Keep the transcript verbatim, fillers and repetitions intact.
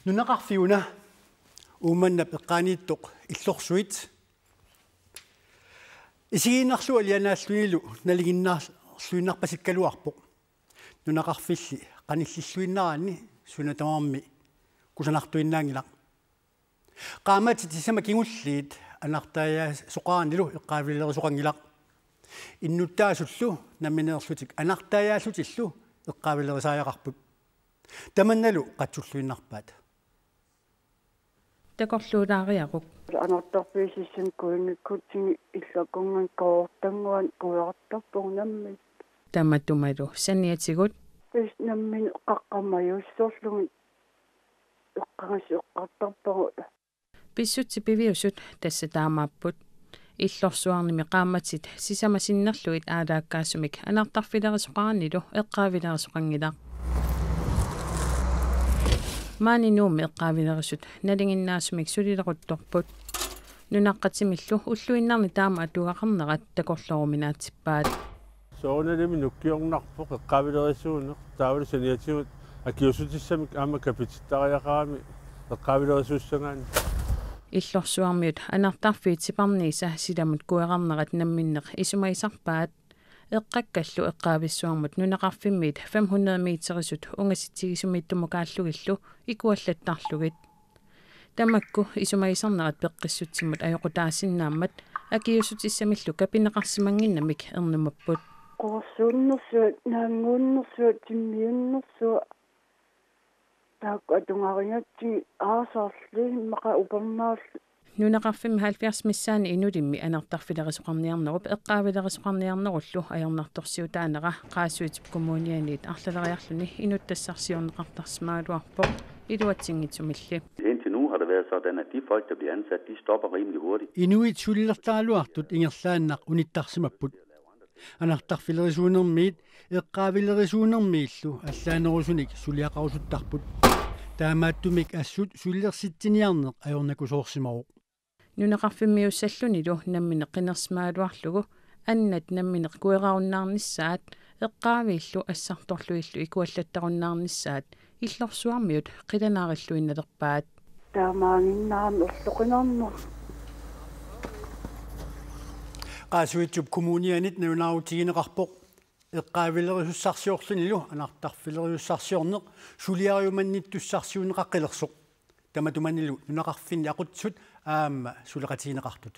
Nunaqarfiuna Uummannap eqqaaniittoq Illorsuit isigiinnarlugu alianaallunilu nalinginnaarluinnarpasikkaluarpoq. Nunaqarfilli qanillilluinnaraanni suna tamarmi kusanartuinnaanngilaq. Qaammatit sisamat kingulliit anartaajaasoqarnilu eqqaavilerisoqanngilaq. Innuttaasullu nammineerlutik anartaajaallutillu eqqaavilerisariaqarput. Tamannalu qatsulluinnarpaat. Takorluulaariaruk. Anartarfiit sisamanik kuinngikkutsigu illakunnganni koortannguani kuiartarpugut nammineq. Tamatumalu saniatigut. Tassa nammineq qaqqamajussorlugit eqqagassi eqqartarpagut. Pissutsit piviusut tassa taamaapput. Illorsuarnimi qaammatit sisamat sinnerlugit aalaakkaasumik anartarfilerisoqarnilu eqqaavilerisoqanngilaq. Maani Nuummi eqqaavilerisut nalinginnaasumik sulileruttorput. Nunaqqatimillu ulluinnarni taama atugaqarnerat takorlooruminaatsippaat. Soorunalimi nukkiornarpoq eqqaavilerisuuneq, taavalu saniatigut akiuussutissamik aamma kapitittariaqarami eqqaavilerisuussagaanni. Illorsuarmiut anartarfiit siparniisa silamut kuerarnerat namminneq isumagisarpaat. Eqqakkallu eqqaavissuarmut nunaqarfimmiit fem hundrede meterisut ungasitsigisumiittummukaallugillu ikuallattarlugit. Tamakku isumagisarnerat peqqissutsimut ajoqutaasinnaammat akiuussutissamillu kapineqarsimannginnamik ernumapput. Qoorsuunnersuaq, naannguunnersuaq, timmiunnersuaq. Taakku atugarigatsigit aasarli immaqa upernaalli. Nunaqarfimmi halvfjerds missaani Inulimmi anartarfilerisoqarniarnerup eqqaavilerisoqarniarnerullu ajornartorsiutaanera Qaasuitsup Kommunianiit arlaleriarluni inuttassarsiorneqartarsimagaluarpoq iluatsinngitsumilli. Indtil nu har det været sådan, at de folk, der bliver ansat, de stopper rimelig hurtigt. Inuit sulilertaraluartut ingerlaannaq unittarsimapput. Anartarfilerisuunermiit eqqaavilerisuunermiillu allaanerusunik suliaqarusuttarput. Taamaattumik assut sulilersitsiniarneq ajornakusoorsimavoq. Nunaqarfimmiussallunilu nammineq qinersimagaluarlugu annat nammineq kuerarunnaarnissaat eqqaaviillu assartorlugillu ikuallattarunnaarnissaat Illorsuarmiut qilanaarilluinnalerpaat. Taamaaginnarami erloqinarneq. Qaasuitsup Kommunianit nalunaarutigineqarpoq eqqaavilerisussarsiorlunilu anartarfilerisussarsiorneq suliariumannittussarsiuunneqaqqilersoq. Tamatumanilu nunaqarfinni aqutsisut aamma suleqatigineqartut.